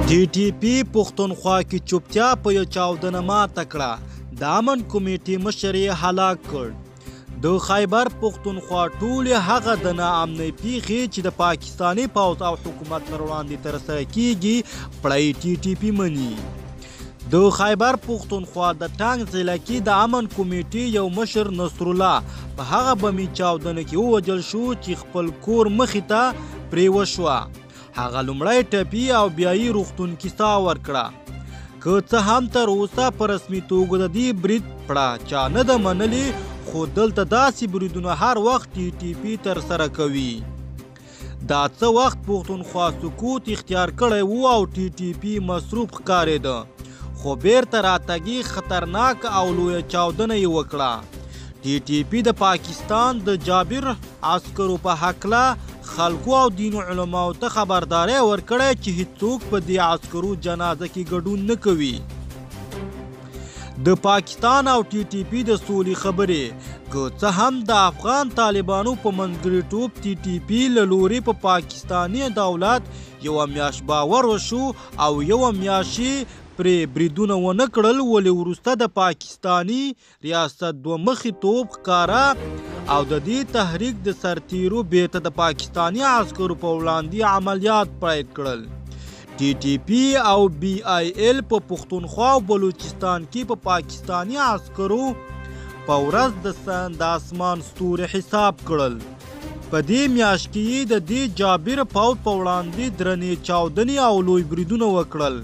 ټي ټي پي پښتونخوا کې چوپتیا په یو چاودنه ماته کړه، د امن کمیټې مشر یې هلاک کړ. د خیبر پښتونخوا ټولې هغه د ناامنۍ پیښې چې د پاکستاني پوځ او حکومت پر وړاندې ترسره کیږي، پړه یې ټي ټي پي مني. د خیبر پښتونخوا د ټانک ضلع کې د امن کمیټې یو مشر نصرالله په هغه بمي چاودنه کې ووژل شو چې خپل کور مخې ته پرې وشوه. هغه لومړی ټپي او بیا یې روغتون کې ساه ورکړه. که څه هم تر اوسه په رسمي توګه د دې برید پړه چا نه ده منلې، خو دلته داسې بریدونه هر وخت ټي ټي پي ترسره کوي. دا څه وخت پښتونخوا سکوت اختیار کړی وو او ټي ټي پي مصروف ښکارېده، خو بیرته راتګي خطرناک او لویه چاودنه یې وکړه. ټي ټي پي د پاکستان د جابر عسکرو په هکله خلکو او دین علماو ته خبرداری ورکړی چې هیڅوک په دې عسکرو جنازه کې ګډون نه کوي. د پاکستان او ټي ټي پي د سولې خبرې، که څه هم د افغان طالبانو په منځګړیتوب ټي ټي پي له لوري په پاکستاني دولت یوه میاشت باور وشو او یوه میاشت یې پرې بریدونه ونه کړل، ولې وروسته د پاکستاني ریاست دوه مخې توب ښکاره او د دې تحریک د سرتیرو بیرته د پاکستاني عسکرو په وړاندې عملیات پیل کړل. ټي ټي پي او بي آی ایل په پښتونخوا او بلوچستان کې په پاکستاني عسکرو په ورځ د اسمان ستوري حساب کړل. په دې میاشت کې یې د دې جابر پوځ په وړاندې درنې چاودنې او لوی بریدونه وکړل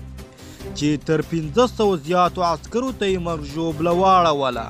چې تر 500 زیاتو عسکرو ته یې مرګ ژوبله واړوله.